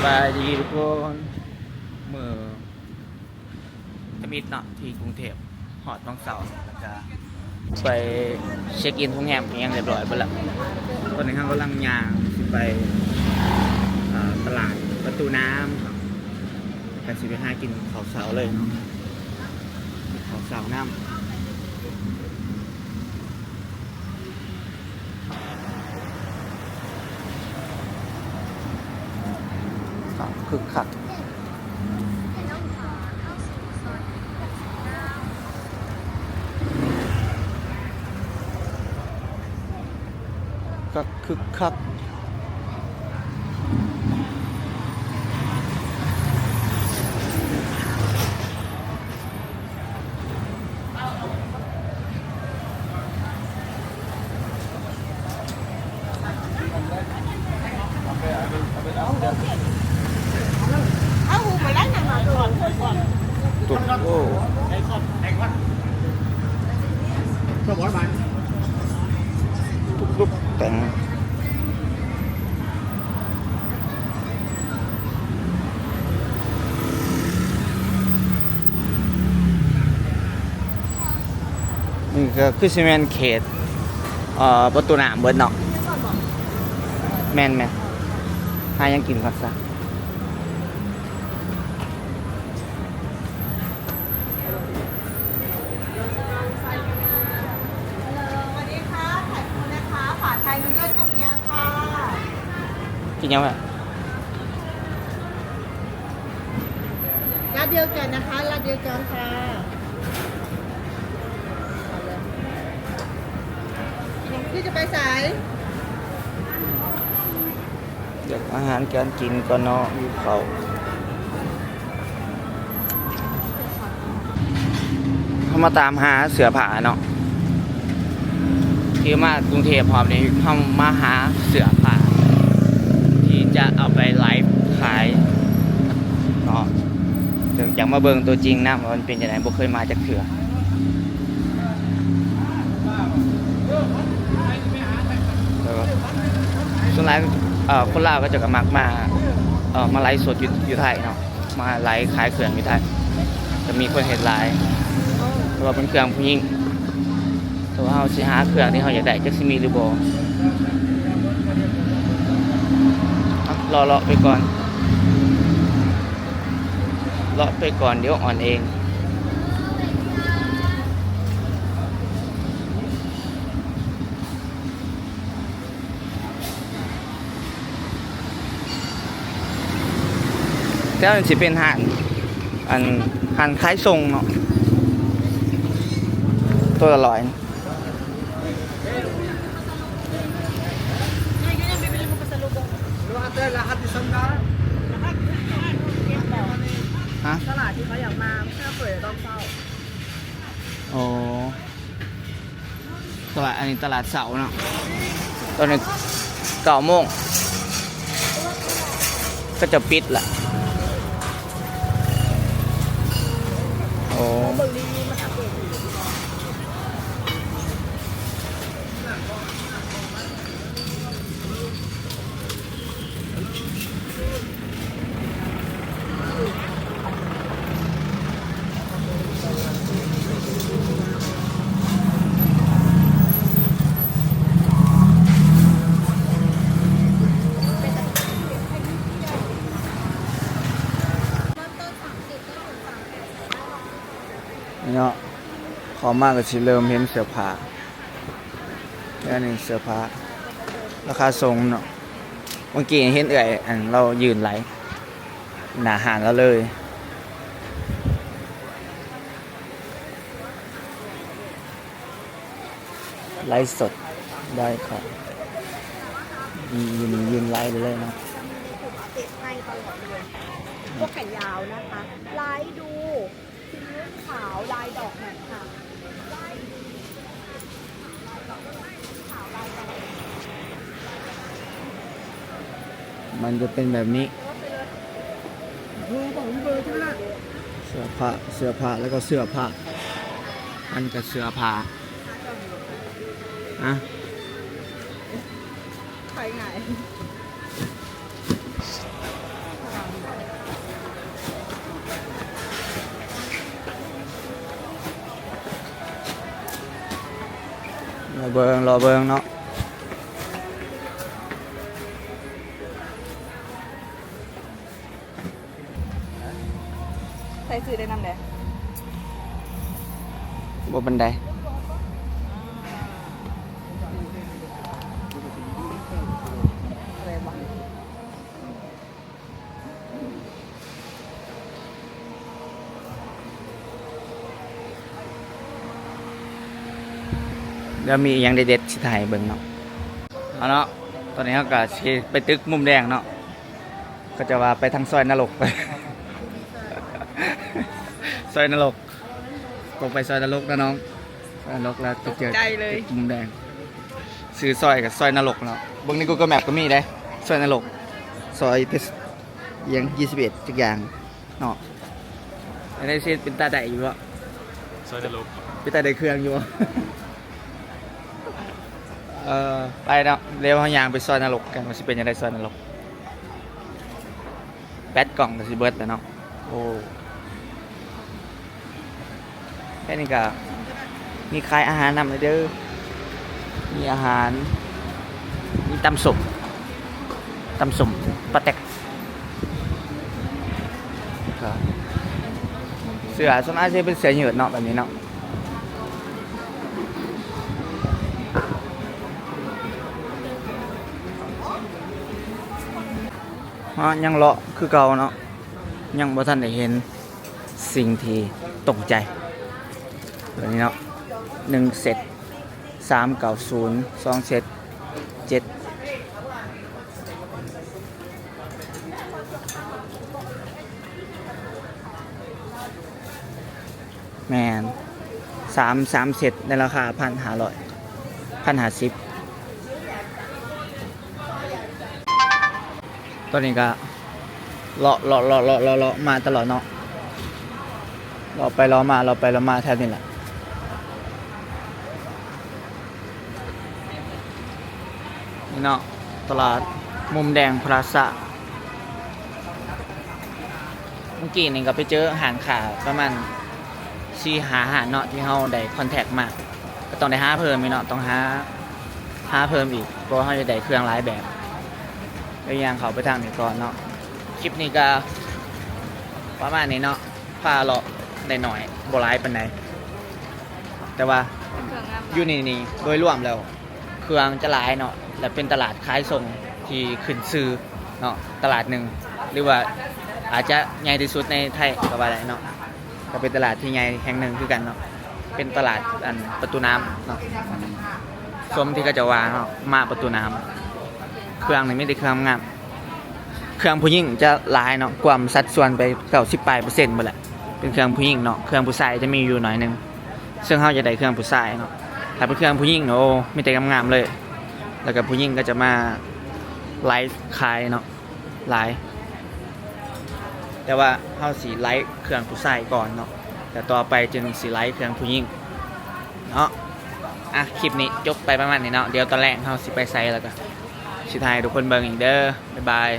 ສະບາຍດີທຸກຄົນ ມື້ທຳອິດເນາະ ທີ່ກຸງເທບ ຮອດວັນເສົາ ແລ້ວກະໄປເຊັກອິນໂຮງແຮມອີ່ຫຍັງຮຽບຮ້ອຍເບິດລະ. ຕອນນີ້ເຮົາກຳລັງຍ່າງຊິໄປ ເອີ ຕະຫຼາດປະຕູນ້ຳ ກະຊິໄປຫາກິນເຂົ້າເຊົ້າເລີຍເນາະ ເຂົ້າເຊົ້ານຳ. ຄັກ ຄຶກຄັກ ຄັກຄຶກຄັກ. ນີ້ກະຄືຊິແມ່ນເຂດ ເອີ ປະຕູນ້ຳເບິດເນາະ. ແມ່ນໆ ຫາຫຍັງກິນກ່ອນຊະ. ກິນຫຍັງແມ່? ລາດດຽວກັນນະຄະ ລາດດຽວກັນຄ່ະ. ເຮົາຈະໄປໃສ? ຢາກອາຫານການກິນກ່ອນເນາະ ຫິວເຂົ້າ. ເຮົາມາຕາມຫາເສື້ອຜ້າເນາະ ທີ່ມາກຸງເທບຮອບນີ້ ເຮົາມາຫາເສື້ອຜ້າທີ່ຈະເອົາໄປໄລຟ໌ຂາຍເນາະ. ຢາກມາເບິ່ງຕົວຈິງນຳວ່າມັນເປັນຈັ່ງໃດ ບໍ່ເຄີຍມາຈັກເທື່ອ. ສ່ວນຫຼາຍ ເອີ ຄົນລາວເຂົາເຈົ້າກະມັກມາ ເອີ ມາໄລຟ໌ສົດຢູ່ ຢູ່ໄທເນາະ ມາໄລຟ໌ຂາຍເຄື່ອງຢູ່ໄທ ກະມີຄົນເຮັດຫຼາຍ ເພາະວ່າເປັນເຄື່ອງຜູ້ຍິງ. ແຕ່ວ່າເຮົາຊິຫາເຄື່ອງທີ່ເຮົາຢາກໄດ້ ຈັກຊິມີຫຼືບໍ່. ເລາະໆໄປກ່ອນ ເລາະໄປກ່ອນ ດຽວອ່ອນເອງ. ແຖວນີ້ຊິເປັນຮ້ານ ອັນ ຮ້ານຂາຍສົ່ງເນາະ ໂຕລະຮ້ອຍ. Lahat di sandaan. ຮະ? ຕະຫຼາດທີ່ເຂົາຢາກມາ ເພື່ອເປີດຕອນເຊົ້າ. ອໍ ຕະຫຼາດ ອັນນີ້ຕະຫຼາດເຊົ້າເນາະ ຕອນນີ້ເກົ້າໂມງ ເຂົາເຈົ້າປິດລະ. ໂອ້ ນີ້ເນາະ ເຂົ້າມາກະຊິເລີ່ມເຫັນເສື້ອຜ້າ. ອັນນີ້ເສື້ອຜ້າລາຄາສົ່ງເນາະ. ເມື່ອກີ້ເຫັນເອື້ອຍ ອັນ ລາວຢືນໄລ ໜ້າຮ້ານລາວເລີຍ. ໄລຟ໌ສົດໄດ້ເຂົ້າ ຢູ່ນີ້ຢືນໄລໄປເລີຍເນາະ. ພວກແຂນຍາວนะคะ ไลฟ์ดู ขาวลายดอกหน่อยค่ะ มันจะเป็นแบบนี้ เสื้อผ้า เสื้อผ้า แล้วก็เสื้อผ้า อันก็เสื้อผ้า อะ ไปไง เ ເບິ່ງ ລໍເບິ່ງເນາະ. ໃສ່ຊື່ໄດ້ນຳແດ່? ບໍ່ປານໃດ. ດຽວມີອີ່ຫຍັງເດັດໆ ຊິຖ່າຍໃຫ້ເບິ່ງເນາະ. ເອົາເນາະ, ຕອນນີ້ເຮົາກໍຊິໄປຕຶກມຸມແດງເນາະ. ເຂົາເຈົ້າວ່າໄປທາງຊອຍນະລົກ. ຊອຍນະລົກ. ຕົກໄປຊອຍນະລົກນະນ້ອງ. ຊອຍນະລົກແລ້ວໄປເຈີ ຕົກໃຈເລີຍ ຕຶກມຸມແດງ. ຊື່ຊອຍກໍຊອຍນະລົກເນາະ. ເບິ່ງໃນ Google Map ກໍມີເດ້ ຊອຍນະລົກ. ຊອຍ ອີ່ຫຍັງ ຊາວເອັດ ຈັກຢ່າງເນາະ. ອັນນີ້ຊິເປັນຕາໄດ້ຢູ່ບໍ່? ຊອຍນະລົກ. ເປັນຕາໄດ້ເຄື່ອງຢູ່ບໍ່? ເອີ ໄປເນາະ. ດຽວເຮົາຍ່າງໄປຊອຍນະລົກກັນ ວ່າຊິເປັນຈັ່ງໃດຊອຍນະລົກ. ແບັດກ້ອງກໍຊິເບິດແລ້ວເນາະ. ໂອ້ ແຖວນີ້ກໍມີຂາຍອາຫານນຳເດີ. ມີອາຫານ ມີຕຳສົ້ມ ຕຳສົ້ມປາແຕັກ. ກໍເສື້ອສ່ວນຫຼາຍຊິເປັນເສື້ອຍືດເນາະ ແບບນີ້ເນາະ. ເຮົາຍັງເລາະຄືເກົ່າເນາະ, ຍັງບໍ່ທັນໄດ້ເຫັນສິ່ງທີ່ຕົງໃຈ. ຕົວນີ້ເນາະ ໜຶ່ງເຊັດ ສາມເກົ້າສູນ ສອງເຊັດ ເຈັດ ແມ່ນ ສາມ ສາມເຊັດໃນລາຄາພັນຫ້າຮ້ອຍ ພັນຫ້າສິບ. ຕອນນີ້ກໍເລາະ ເລາະ ເລາະ ເລາະ ເລາະ ເລາະມາຕະຫຼອດເນາະ, ເລາະໄປເລາະມາ ເລາະໄປເລາະມາແຖວນີ້ແຫຼະ. ນີ້ເນາະ ຕະຫຼາດມຸມແດງພລາຊາ. ເມື່ອກີ້ນີ້ກໍໄປເຈີຮ້ານຄ້າປະມານສີ່ຫ້າຮ້ານເນາະ ທີ່ເຮົາໄດ້ຄອນແທັກມາ, ກໍຕ້ອງໄດ້ຫາເພີ່ມອີກເນາະ, ຕ້ອງຫາ ຫາເພີ່ມອີກ ເພາະວ່າເຮົາຈະໄດ້ເຄື່ອງຫຼາຍແບບ. ດຽວຍ່າງເຂົ້າໄປທາງນີ້ກ່ອນເນາະ. ຄລິບນີ້ກໍປະມານນີ້ເນາະ, ພາເລາະໄດ້ໜ້ອຍ ບໍ່ຫຼາຍປານໃດ, ແຕ່ວ່າ ເຄື່ອງງາມຫຼາຍ ຢູ່ນີ້ນີ້ ໂດຍລວມແລ້ວ ເຄື່ອງຈະຫຼາຍເນາະ ແລະ ເປັນຕະຫຼາດຂາຍສົ່ງທີ່ຂຶ້ນຊື່ເນາະ ຕະຫຼາດໜຶ່ງ ຫຼືວ່າອາດຈະໃຫຍ່ທີ່ສຸດໃນໄທກໍວ່າໄດ້ເນາະ. ກໍເປັນຕະຫຼາດທີ່ໃຫຍ່ແຫ່ງໜຶ່ງຄືກັນເນາະ, ເປັນຕະຫຼາດ ອັນ ປະຕູນ້ຳເນາະ. ສົມທີ່ເຂົາເຈົ້າວ່າເນາະ ມາປະຕູນ້ຳ ເຄື່ອງນີ້ມີແຕ່ເຄື່ອງງາມ. ເຄື່ອງຜູ້ຍິງຈະຫຼາຍເນາະ, ກວມສັດສ່ວນໄປເກົ້າສິບປາຍເປີເຊັນໝົດແຫຼະ ເປັນເຄື່ອງຜູ້ຍິງເນາະ, ເຄື່ອງຜູ້ຊາຍຈະມີຢູ່ໜ້ອຍໜຶ່ງ. ເຊິ່ງເຮົາຈະໄດ້ເຄື່ອງຜູ້ຊາຍເນາະ, ຖ້າເປັນເຄື່ອງຜູ້ຍິງ ໂອ້ ມີແຕ່ງາມໆເລີຍ. ແລ້ວກໍຜູ້ຍິງກໍຈະມາໄລຟ໌ຂາຍເນາະ ຫຼາຍ, ແຕ່ວ່າເຮົາຊິໄລຟ໌ເຄື່ອງຜູ້ຊາຍກ່ອນເນາະ ແລ້ວຕໍ່ໄປຈຶ່ງຊິໄລຟ໌ເຄື່ອງຜູ້ຍິງເນາະ. ອ່ະ ຄລິບນີ້ຈົບໄປປະມານນີ້ເນາະ, ດຽວຕອນແລງເຮົາຊິໄປໃສ ແລ້ວກໍຊິຖ່າຍໃຫ້ທຸກຄົນເບິ່ງອີກເດີ. ບາຍບາຍ.